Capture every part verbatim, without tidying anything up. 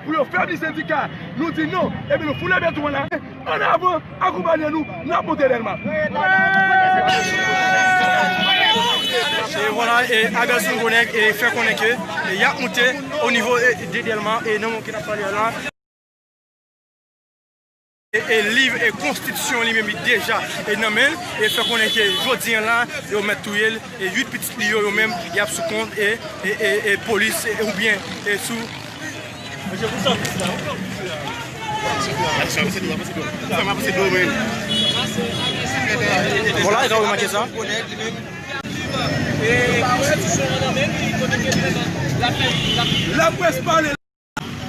pou yo febli sendika. Nou di non, epi nou foule beton an la. Ann avan, akonpanye nou, n ap monte Dèlma. E vwala, e Abelson Gwo Nèg, e fè konnen ke, e y ap monte o nivo, e, de Dèlma, e nan moman ke n ap pale a la. E, e liv e konstitisyon li menm li deja e nan men l, e fè konnen ke jodi a la, yo mèt touye l, e uit pitit li yo, yo menm, y ap sou kont, e, e, e, e polis, e, oubyen, e sou Vwala, e ka w remake sa. Laprès pale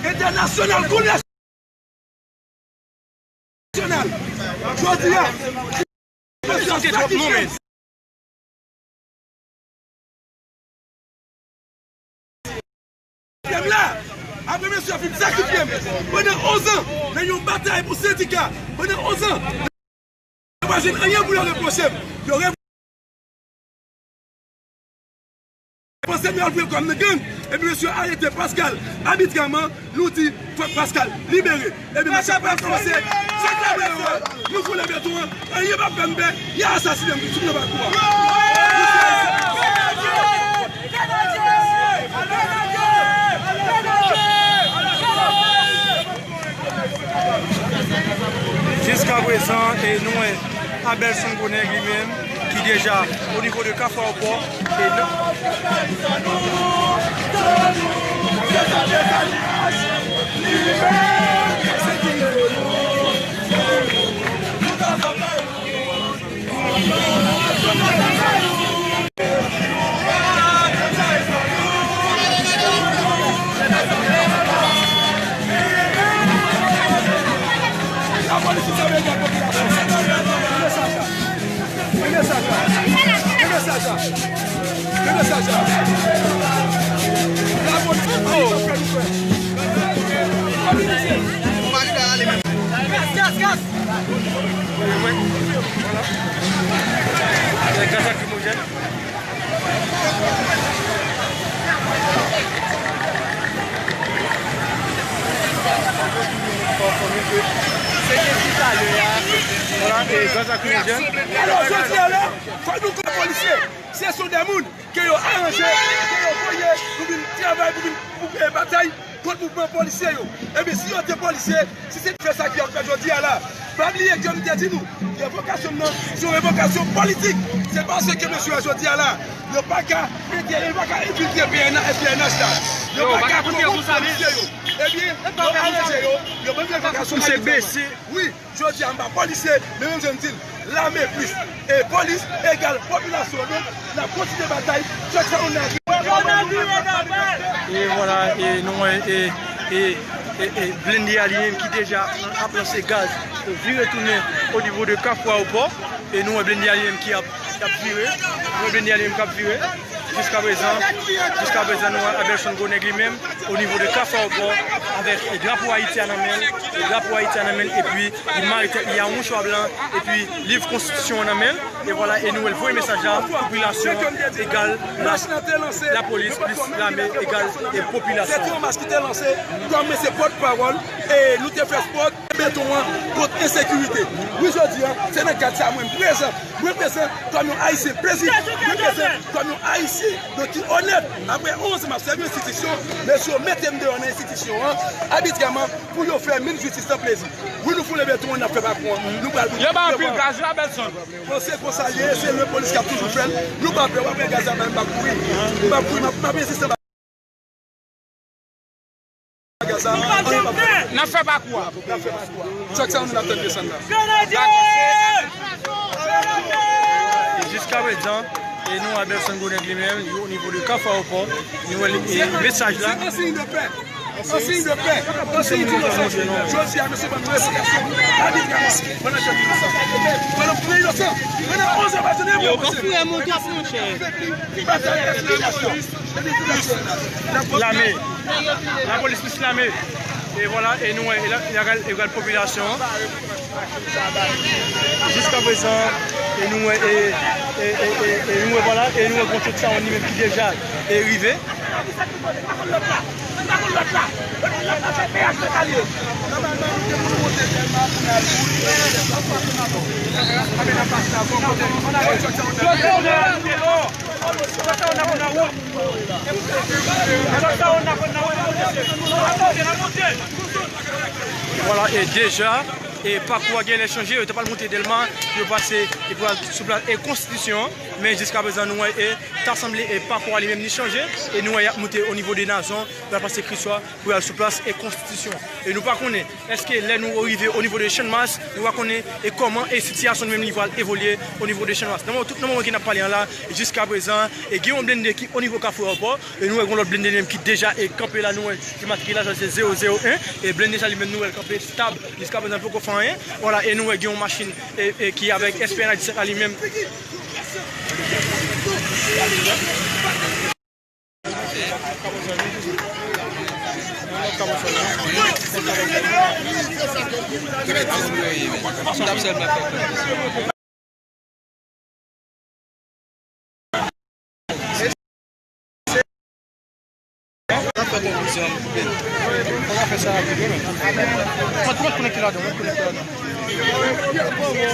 entènasyonal kou nasyonal. Jodi a, Mesye, sakrifye m la. Apre mesye a fin sakrifye m pandan onz an nan yon batay pou sendika, pandan onz an, yo pa jwenn anyen pou yo repwoche m. Yo panse nou al voye kò m nan gang, epi mesye arete Pascal abitrèman, nou di fòk Pascal libere. Epi mesye pa kòmanse, chak la mesye, nou foule beton an, anyen pa fè m pè, y a asasinen m sou nan pakou a. Jiska prezan, e nou wè Abelson Gwo Nèg li menm, ki deja o nivo de Kafou Ayewopò, e nan Gas, gas, gas! Gaz lakrimojèn. Vwala, e gaz lakrimojèn. Alò, jodi a la, fòk nou konn polisye. Se sou de moun ke yo aranje, ke yo voye pou vin travay, pou vin, pou, e, batay kont mouvman polisye yo. Ebyen, si yo te polisye, si se te fè sa ki ap fè jodi a la, pa bliye ke m te di nou, revokasyon m nan, se yon revokasyon politik. Se paske mesye a jodi a la, yo pa ka ente-, yo pa ka enfiltre P N H, P N H la. Yo pa ka kòwonp polisye yo. Ebyen, yo aranje yo, yo ban revokasyon a. Wi. Jodi a, m pa polisye, men menm jan m di l, lame plis e polis egal popilasyon. Donk, n ap kontinye batay, chak sa nou nan. E vwala, e nou wè, e, e, e, e blende a li menm ki deja ap lanse gaz, e vire tounen o nivo de Kafou Ayewopò, e nou wè blende a li menm ki ap, ki ap vire, nou wè blende a li menm k ap vire. Jiska prezan, jiska prezan, nou wè Abelson Gwo Nèg li menm, o nivo de Kafou Ayewopò, avèk drapo Ayiti a nan men l, drapo Ayiti a nan men l, epi li mare tèt li a yon mouchwa blan, epi liv konstitisyon an nan men l, e vwala, e nou wè l voye mesaj la, popilasyon egal la, lapolis plis lame egal e popilasyon. Se te yon mach ki te lanse, kòm mwen se pòtpawòl, e nou te fè spòt. Beton an kont ensekirite. Wi, jodi a, se nan kad sa a mwen prezan. Mwen prezan kòm yon Ayisyen pezib. Mwen prezan kòm yon Ayisyen, donk, ki onèt. Apre onz an, m ap sèvi enstitisyon, mesye yo mete m deyò nan enstitisyon an, abitrèman, pou yo fè min jistis lan plezi. Wi, nou foule beton an, n ap fè pakou an. Nou pral. Yo ba anpil gaz la, Belson. Bon, se konsa l ye, se lepolis k ap toujou fè l. Nou pa pè, w ap wè gaz la, m ap kouri. M ap kouri, m ap, m ap enjistan. N ap fè pakou a. N ap fè pakou a. Chak sa nou n ap tann desann la. E jiska prezan, e nou Abelson Gwo Nèg li menm, li o nivo de Kafou Ayewopò, nou wè li, e mesaj la. Se an siy de pè. An siy de pè. An siy de pè. Jodi a, mesye, ban nou respekte. Pandan jèn inosan. Pandan frè inosan. Pandan onz an, pa jwenn yon. Yo, pa fouye moto, monchè. Lame. Lapolis plis lame. E vwala, e nou wè, e la, e la, e la popilasyon an. Jiska prezan, e nou wè, e, e, e, e, e nou wè, vwala, e nou wè Gonchot Sawann li menm ki deja, e rive. Ann pa konn lòt la. Ann pa konn lòt la. Ann pa konn lòt la. Vwala, e deja, e pakou a genlè chanje, yo te pral monte Dèlma, yo pase, e pral sou plas e Konstitisyon, men jiskaprezan nou wè, e ta sanble, e pakou a li menm li chanje, e nou wè y ap monte o nivo de Nazon, y ap pase Kriswa, pou y al sou plas e Konstitisyon. E nou pa konnen, èske lè nou rive o nivo de Channmas, nou pa konnen e kòman e sitiyasyon nou menm li pral evolye o nivo de Channmas. Nan moman, tout nan moman ke n ap pale an la, e jiskaprezan, e gen yon blende ki o nivo Kafou Ayewopò, e nou wè gen yon lòt blende li menm ki deja e kanpe la, nou wè ki matrikilasyon se zewo zewo en, e blende sa li menm nou wè l kanpe stab, jiskaprezan l poko fè anyen. Vwala, e nou wè gen yon machin e, e ki avèk S P N A disèt la li menm. N ap fè konklizyon an, koupe. Fò n ap fè sa rapid wi, men. Mwen, mwen konnen ki ladan, mwen konnen ki ladan. Ou bwè? Ou bwè?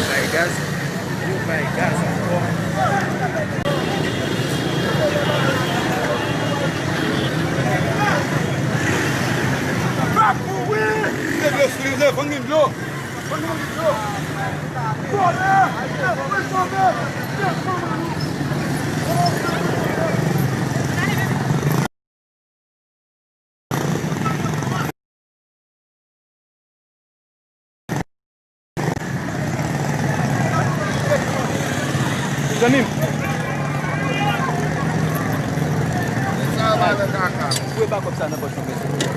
Bay gaz. Yo bay gaz ankò. Pa kouri! Mete dlo sou li, vann li dlo. Vann li dlo. Vòlè! Defann fanmi nou! Defann fanmi nou! Zanmi m. Sa yo pa nan kaka. Ou pa kòb sa nan pòch mwen, mesye.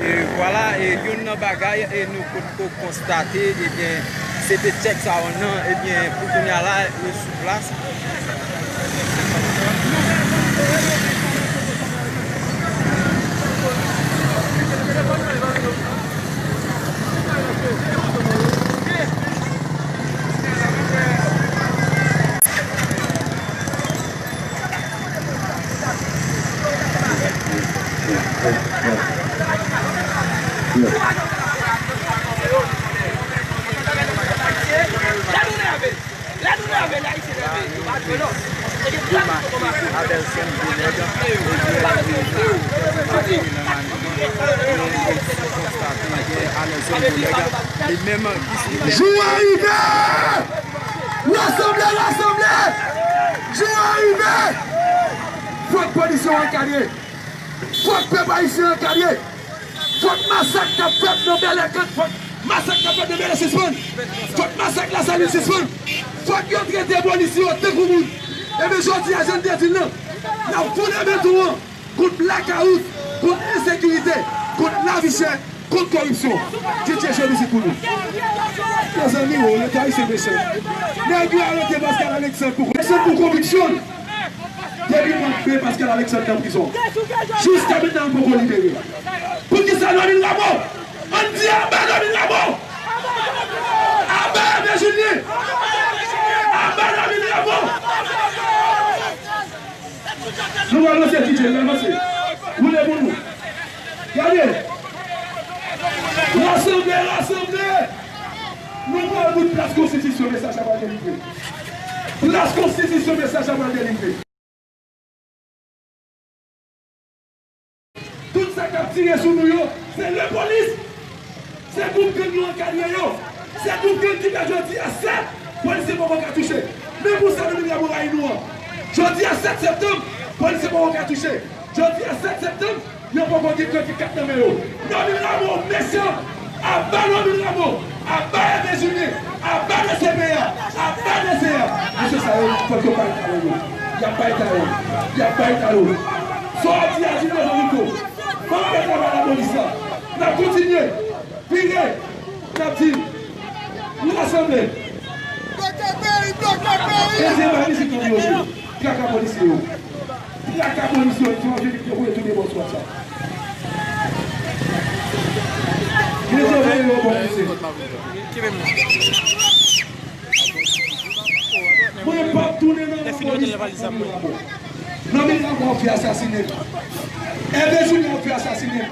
E vwala, e youn nan bagay, e nou ko-, ko-, konstate, ebyen, se te tchèk sa yo nan, ebyen, pou kounye a la, yo sou plas. Demak avè Sèn Bonèg, ebyen, nou konstate, ebyen, alè Sèn Bonèg, li menm ki sou... Jou a rive! Rasanble, rasanble! Jou a rive! Fòk polisye yo ankadre! Fòk pèp ayisyen ankadre! Fòk masak k ap fèt nan Bèlè, fòk masak k ap fèt nan Bèlè sispann. Fòk masak Lasalin sispann. Fòk yo trete polisye yo tankou moun. Ebyen, jodi a, jan n te di l lan, n ap founen beton an kont blakawout, kont ensekirite, kont lavi chè, kont kòripsyon. Dye chèche vizit pou nou. Mezanmi, o, Leta ayisyen mechan. Nèg yo arete Pascal Alexandre pou, Alexandre pou konviksyon l. Depi mwa me, Pascal Alexandre nan prizon. Jiska mentnan, l poko libere. Poukisa Normil Rameau? Ann di aba Normil Rameau! Aba Hervé Julien! Aba Normil Rameau! Nou pral lanse D J, nou pral lanse. Woule pou nou. Tout plas konstitisyon, mesaj la pral delivre. Plas konstitisyon, mesaj la pral delivre. Tout sa k ap tire sou nou yo, se lepolis. Se gwoup gang yo ankadre yo. Se gwoup gang ki fè jodi a sèt, polisye poko ka touche. Men pou sa nou vin rayi nou an. Jodi a sèt septanm, polisye poko ka touche. Jodi a sèt septanm, yo poko gen trannkat nan men yo. Normil Rameau mechan! Aba Normil Rameau! Aba Èvè Jilyen! Aba D C P A! Aba D C A! Mesye sa yo, fòk yo bay talo yo. Y ap bay talo. Y ap bay talo. Sa w di a di devan mikwo. Fòk yo travay lapolis la. N ap kontinye. Vire! N ap di, nou rasanble. Bloke peyi, bloke peyi! Dezyèm bagay, se konn yo jwe. Traka polisye yo. Traka polisye yo, etranje ki te voye tou de bò sou WhatsApp. Dezyèm bagay, yo konn yo jwe. Mwen p ap tounen nan lapolis ak Normil Rameau. Normil Rameau ap fè asasinen. Èvè Jilyen ap fè asasinen.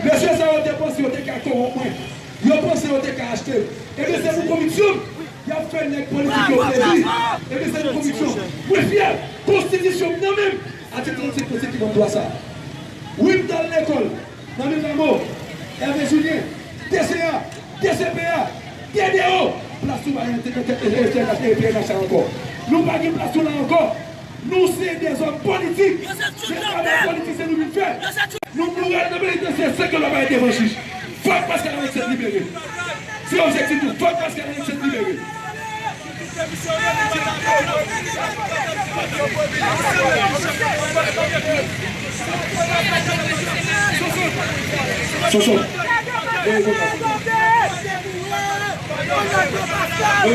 Mesye sa yo te panse yo te ka kowonp mwen. Yo panse yo te ka achte. Ebyen, se pou konviksyon m. Y ap fè nèg politik yo plezi. Ebyen, se pou konviksyon m. Mwen fyè. Konstitisyon m nan men m. Atik trannsenk, trannsenk ki ban m dwa sa. Wi, m t al lekòl. Normil Rameau, Èvè Jilyen, D C A, D C P A, D D O, plas nou pa nan P N H la ankò. Nou pa gen plas nou la ankò. Nou se de zòm politik. Se travay politik, se nou vin fè. Nou, nou rete nan penitansye san ke lwa pa rete devan jij. Fòk Pascal Alexandre libere. Se objektif nou. Fòk Pascal Alexandre libere. Soso. Soso. E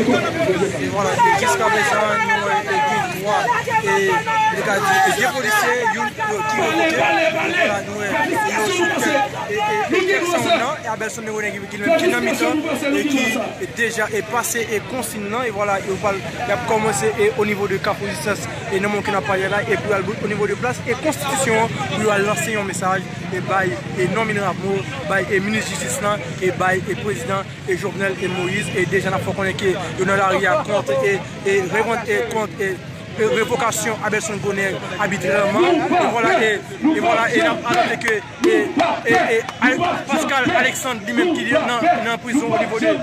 vwala, e jiskaprezan, nou wè, e gen twa, e, nou ka di, e gen polisye, youn, yo, ki revoke. E vwala, nou wè, e, e, e, e, e, e, Abelson Negro ki, ki, ki nan mitan, e ki deja e pase e konsign nan, e vwala, yo pral, y ap kòmanse e o nivo de Kafou Rezistans, e nan moman ke n ap pale la, e pou y al bout o nivo de plas e konstitisyon an, pou yo al lanse yon mesaj, e bay, e Normil Rameau, bay, e minis jistis lan, e bay, e prezidan, e Jovenel, e Moïse, e deja n ap fè konnen ke yo nan lari a kont, e, e, revan-, e, kont, e, e, revokasyon Abelson Negro abitrèman, e vwala, e, e vwala, e n ap anote ke, e, e, e, Al-, Pascal Alexandre, li menm ki nan, nan prizon o nivo de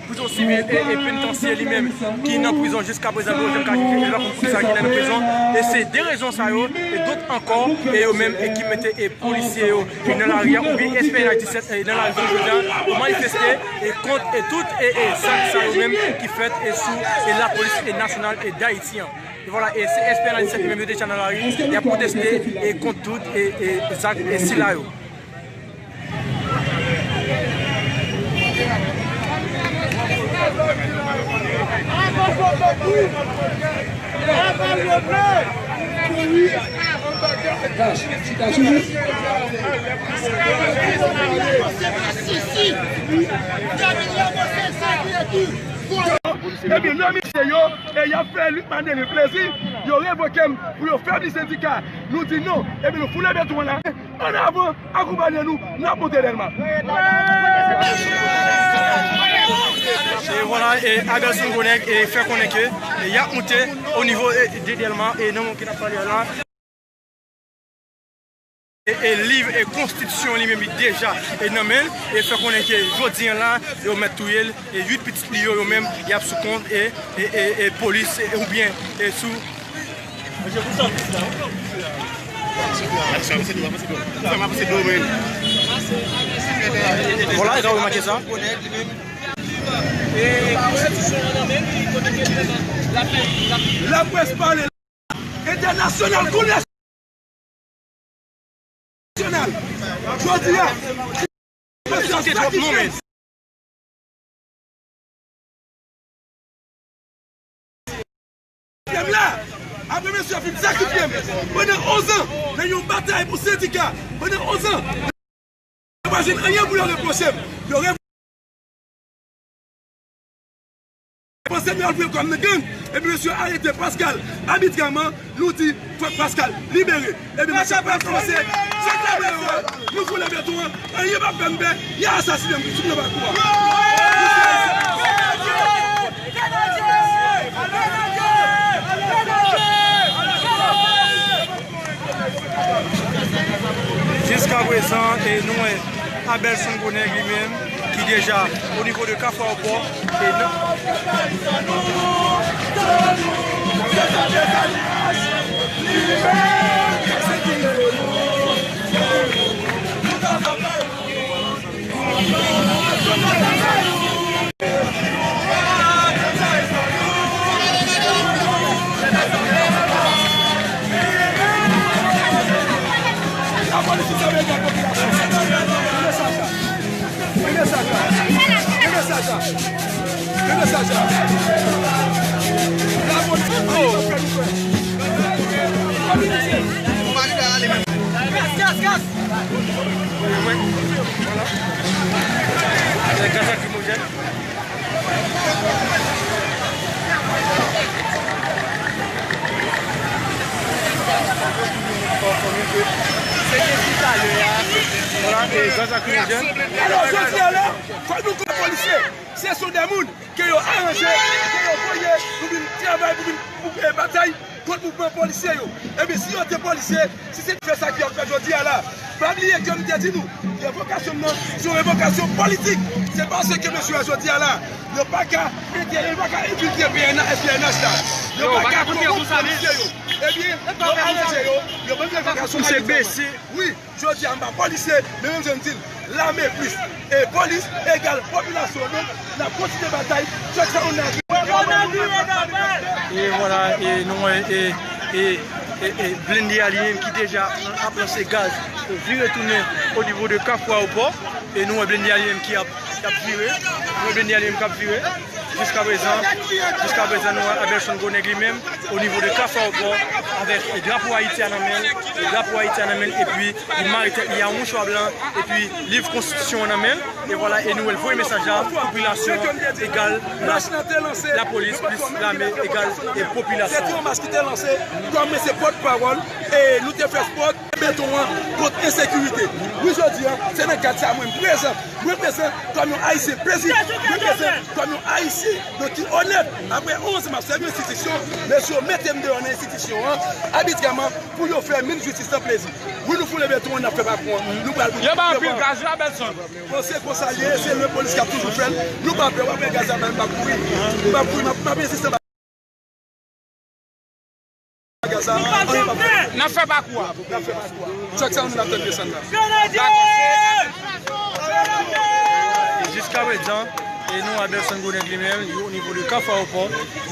prizon sivil e, e penitansye li menm, ki nan prizon jiskaprezan, nou pa janm ka jije, e pa konn poukisa ki nan prizon, e se de rezon sa yo, e dòt ankò, e yo menm, e ki mete, e polisye yo, e nan lari a, oubyen S P N H disèt, e nan lari jodi a, pou manifeste, e kont, e tout, e, e zak sa yo menm ki fèt, e sou, e lapolis, e nasyonal, e Dayiti an. E vwala, e se S P N H disèt menm yo deja nan lari, y ap pwoteste, e kont tout, e, e zak, e sila yo. Ebyen, nan misye yo, e y ap fè Luc Martelly plezi, yo revoke m pou yo febli sendika. Nou di non, ebyen, nou foule beton an la. Ann avan, akonpanye nou, n ap monte Dèlma. E vwala, e Abelson Negro, e fè konnen ke, e y ap monte o nivo, e, de Dèlma, e nan moman ke n ap pale a la. E, e liv, e konstitisyon li menm li deja, e nan men l, e fè konnen ke jodi a la, yo mèt touye l, e uit pitit li yo, yo menm, y ap sou kont, e, e, e, e polis, e, oubyen, e sou. Vwala, e ka remake sa. Laprès pale. Entènasyonal, kounye a nasyonal. Jodi a, mesye ap sakrifye. Apre mesye ap fin sakrifye m pandan onz an nan yon batay pou sendika, pandan onz an, yo pa jwenn anyen pou yo repwoche m. Yo re- Panse nou al voye kò m nan gang, epi mesye arete Pascal abitrèman, nou di fòk Pascal libere. Epi mesye ap kòmanse, fòk la, nou foule beton an, anyen p ap fè m pè, y a asasinen m sou nan pakou a. Prezan, e nou wè Abelson Gonèg li menm, ki deja o nivo de Kafou Ayewopò, e nan Gaz lakrimojèn. Vwala, e gaz lakrimojèn. Alò, jodi a la, fòk nou konn polisye. Se son de moun ke yo aranje, ke yo voye pou vin travay, pou vin, pou, eh, batay kont mouvman polisye yo. Ebyen, si yo te polisye, si se te fè sa ki ap fè jodi a la, pa bliye ke m te di nou, revokasyon m nan, se yon revokasyon politik. Se paske mesye a jodi a la, yo pa ka ente-, yo pa ka enfiltre P N H, P N H la. Yo pa ka kowonp polisye yo. Ebyen, yo aranje yo, yo ban revokasyon a. Wi. Jodi a, m pa polisye, men menm jan m di l, lame plis e polis egal popilasyon. Donk, n ap kontinye batay, chak sa nou nan. E vwala, e nou wè, e, e, e, e blende a li menm ki deja ap lanse gaz pou vire tounen o nivo de Kafou Ayewopò. E nou wè blende a li menm ki ap, ki ap vire. Nou wè blende a li menm k ap vire. Jiska prezan, jiska prezan, nou wè Abelson Gonèg li menm, o nivo de Kafou Ayewopò, avèk drapo Ayiti a nan men l, drapo Ayiti a nan men l, epi li mare tèt li a yon mouchwa blan, epi liv konstitisyon an nan men l, e vwala, e nou wè l voye mesaj la, popilasyon egal la, lapolis plis lame egal e popilasyon. Se te yon mach ki te lanse, kòm mwen se pòtpawòl, e nou te fè spòt beton an kont ensekirite. Wi, jodi a, se nan kad sa mwen prezan. Mwen prezan kòm yon Ayisyen pezib. Mwen prezan kòm yon Ayisyen, donk, ki onèt. Apre onz an, m ap sèvi enstitisyon, mesye yo mete m deyò nan enstitisyon an, abitrèman, pou yo fè min jistis lan plezi. Wi, nou foule beton an, n ap fè pakou an. Nou pral bout. Yo ba anpil gaz la, Belson. Bon, se konsa l ye, se lepolis k ap toujou fè l. Nou pa pè, w ap wè gaz la, m ap kouri. M ap kouri, m ap, m ap enjistan. N ap fè pakou a. N ap fè pakou a. Chak sa nou n ap tande desann la. Dakò. E jiska prezan, e nou wè Abelson Gonèg li menm, li o nivo de Kafou Ayewopò,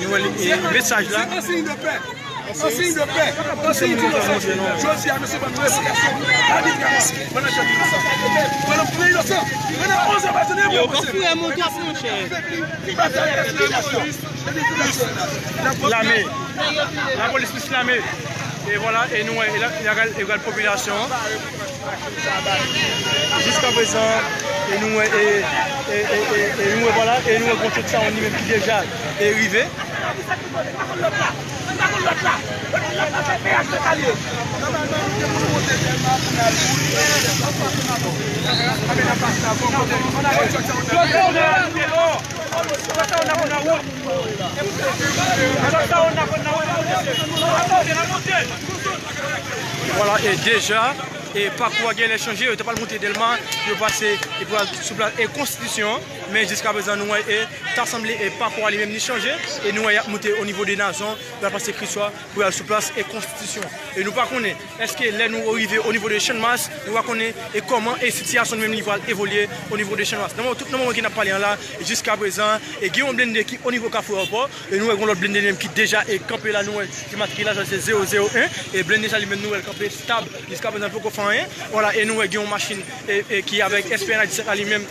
nou wè li, e mesaj la. Se an siy de pè. An siy de pè. An siy de pè. Jodi a, mesye, ban nou revokasyon. Abit la, pandan tèt nou sa. Pandan nou inosan. Pandan onz an, pa tande. Yo, pa fouye mouton, monchè. Batay la, se yon nasyon. Lame, lapolis plis lame. E vwala, e nou wè, e la, e la, e la popilasyon an. Jiska prezan, e nou wè, e, e, e, e, e nou wè, vwala, e nou wè Gonchot Sawann li menm ki deja, e rive. Vwala, e deja, e pakou a genlè chanje, yo te pral monte Dèlma, yo pase, e pral sou plas, e Konstitisyon, men jiska prezan nou wè, e ta sanble, e pakou a li menm li chanje, e nou wè y ap monte o nivo de Nazon, y ap pase Kriswa, pou y al sou plas, e Konstitisyon. E nou pa konnen, èske lè nou rive o nivo de Channmas, nou pa konnen e kòman e sitiyasyon menm li pral evolye o nivo de Channmas. Nan moman, tout nan moman ke n ap pale an la, e jiska prezan, e gen yon blende ki o nivo Kafou Ayewopò, e nou wè gen yon lòt blende li menm ki deja e kanpe la, nou wè ki matrikil la, se zewo zewo en, e blende sa li menm nou wè l kanpe stab, jiska prezan l poko fè anyen. Vwala, e nou wè gen yon machin, e, e ki avèk S P N A disèt la li menm.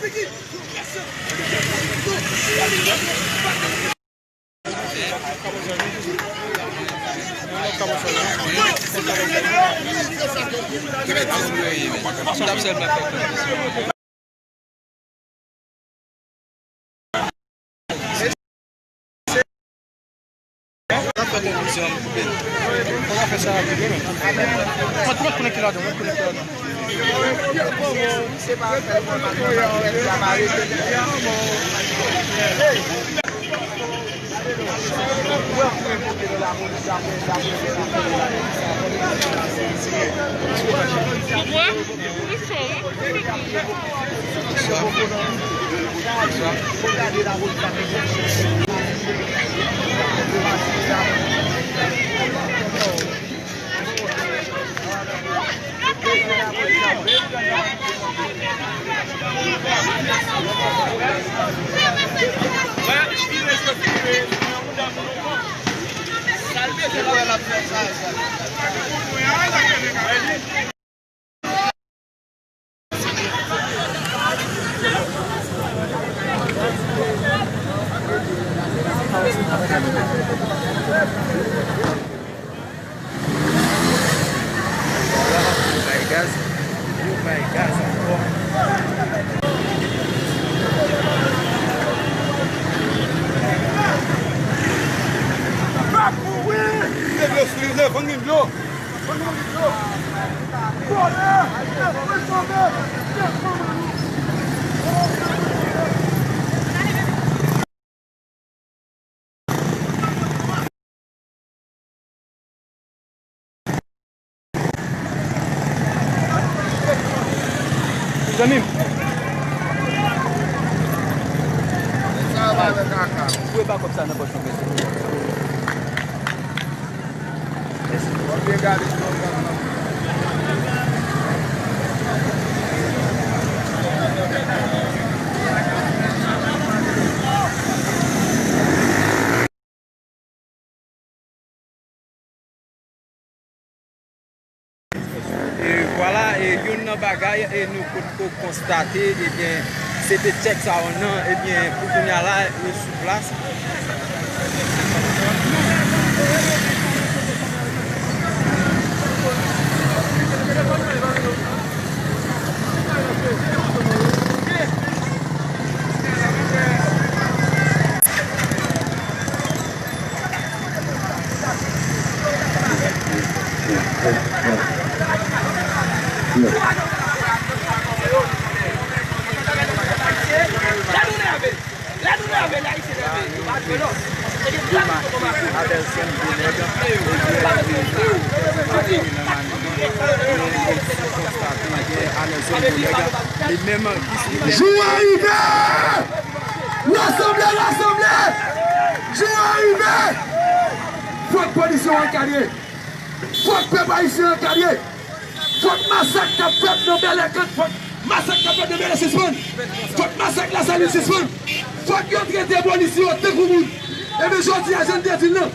N ap fè konklizyon an, m koupe l. Fò n fè sa rapid wi, men. Mwen, mwen konnen ki ladan, mwen konnen ki ladan. Ou kwè? Wi, cheri. Yo bay gaz, yo bay gaz ankò. Pa kouri! Leve sou yo, vann dlo. Vann dlo. Vòlè! Vann dlo. Zanmi m. Foure pa kòb sa nan pòch mwen, mesye. E vwala, e youn nan bagay, e nou potko konstate, ebyen, se te tchèk sa yo nan, ebyen, pou kounye a la, yo sou plas. Jou a rive! Rasanble, rasanble! Jou a rive! Fòk polis yo ankadre! Fòk pèp ayisyen ankadre! Fòk masak k ap fèt nan Bèlè, fòk masak k ap fèt nan Bèlè sispann! Fòk masak Lasalin sispann! Fòk yo trete polisye yo tankou moun! Ebyen jodi a, jan n te di l lan,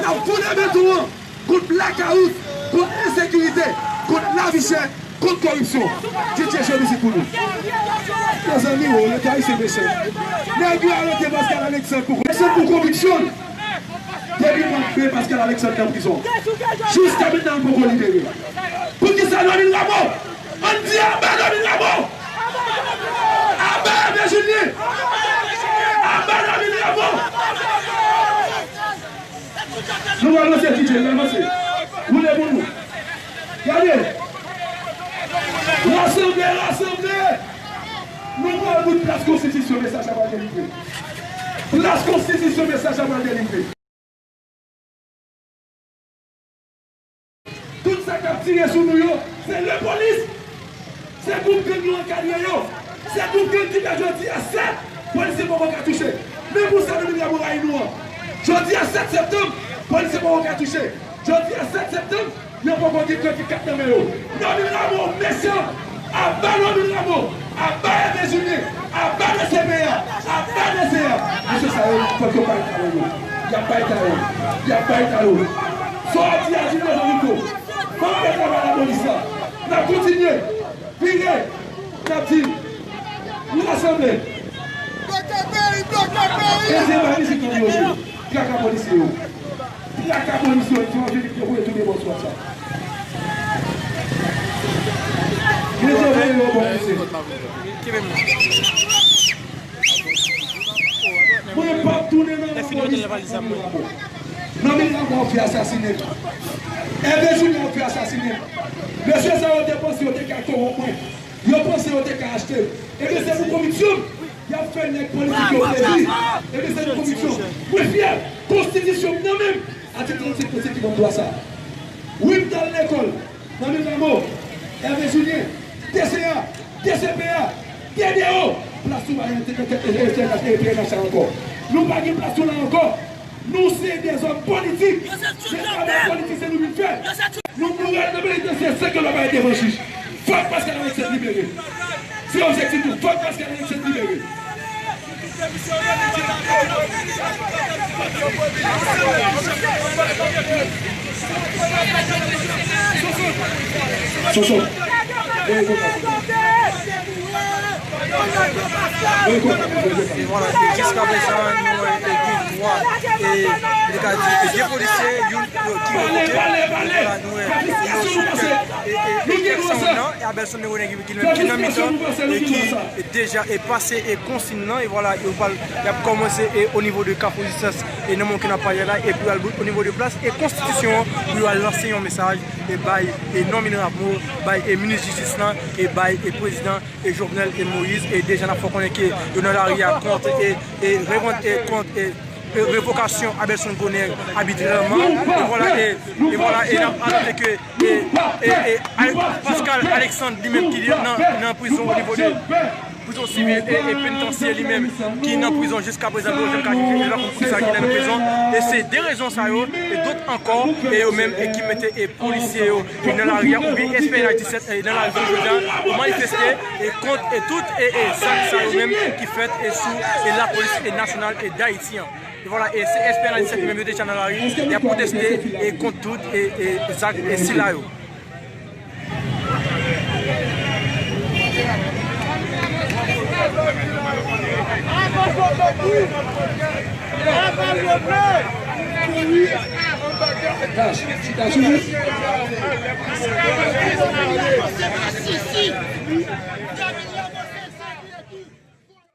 n ap founen beton an kont blakawout, kont ensekirite, kont lavi chè, kont koripsyon. Dye Jezi pou nou. Mezanmi, o, Leta ayisyen mechan. Nèg yo arete Pascal Alexandre pou, mechan pou konviksyon l. Depi mwa me, Pascal Alexandre nan prizon. Jiska mentnan, l poko libere. Poukisa Normil Rameau? Ann di aba Normil Rameau! Aba Hervé Julien! Aba Normil Rameau! Nou pral lanse D J, nou pral lanse. Woule pou nou. Gade. Rasanble, rasanble. Nou pral bout Plas Konstitisyon, mesaj la pral delivre. Plas Konstitisyon, mesaj la pral delivre. Tout sa k ap tire sou nou yo, se lepolis. Se gwoup gang yo ankadre yo. Se gwoup gang ki fè jodi a sèt, polisye poko ka touche. Men pou sa Normil Rameau rayi nou an. Jodi a sèt septanm, polisye poko ka touche. Jodi a sèt septanm, yo poko gen trannkat nan men yo. Normil Rameau mechan! Aba Normil Rameau! Aba Hervé Julien! Aba D C P A! Aba D C A! Mesye sa yo, fòk yo bay talon yo. Y ap bay talon. Y ap bay talon. Sa w di a di devan mikwo. Fòk yo travay lapolis la. N ap kontinye. Vire. N ap di. Nou rasanble. Bloke peyi, bloke peyi. Dezyenm bagay, se kote yo ye. Traka polisye yo. Traka polisye yo, evanjelik yo voye tou de bò sou WhatsApp. Mete voye yo bò polisye. Mwen p ap tounen nan lanmò isit ak Normil Rameau. Normil Rameau ap fè asasinen. Hervé Julien ap fè asasinen. Mesye sa yo te panse yo te ka kowonp mwen. Yo panse yo te ka achte. Ebyen, se pou konviksyon m. Y ap fè nèg politik yo plezi. Ebyen, se pou konviksyon m. Mwen fyè. Konstitisyon m nan men m. Atik trannsenk, konstitisyon ban m dwa sa. Wi, m t al lekòl. Normil Rameau, Hervé Julien, D C A, D C P A, D D O, plas nou pa nan tèt P N H la ankò. Nou pa gen plas nou la ankò. Nou se de zòm politik. Se travay politik, se nou vin fè. Nou, nou rete nan penitansye san ke lwa pa ret devan jij. Fòk Pascal Alexandre libere. Se objektif nou. Fòk Pascal Alexandre libere. Soso. E vwala, e jiska prezan, nou wè, e gen twa, e, li ka di, e gen polisye, youn, yo, ki revoke. E vwala, nou wè, yo sou tèt, e, e, e, Abelson Leroy ki, ki, ki nan mitan, e ki, e, deja, e pase, e konsiy nan, e vwala, yo pral, y ap kòmanse, e, o nivo de Kafou Rezistans, e nan moman ke n ap pale la, e pou y al bout o nivo de plas, e konstitisyon an, pou yo al lanse yon mesaj, e bay, e Normil Rameau, bay, e minis jistis lan, e bay, e prezidan, e Jovenel, e Moïse, e deja n ap fè konnen ke yo nan lari a kont, e, e revant, e kont, e, e revokasyon Abelson Leroy abitrèman, e vwala, e, e vwala, e n ap anote ke, e, e, e, Ale-, Pascal Alexandre li menm ki nan, nan prizon o nivo de prizon sivil e, e penitansye li menm ki nan prizon jiska prezan, pou yo janm ka jije, e pa konn poukisa ki nan prizon. E se de rezon sa yo, e dot ankò, e yo menm, e ki mete, e polisye yo, e nan lari a, oubyen S P N H disèt, e nan lari jodi a, pou manifeste, e kont, e tout, e, e zak sa yo menm ki fèt, e sou, e lapolis, e nasyonal, e Dayiti an. E vwala, e se S P N H disèt li menm yo deja nan lari, y ap pwoteste, e kont tout, e, e zak, e sila yo.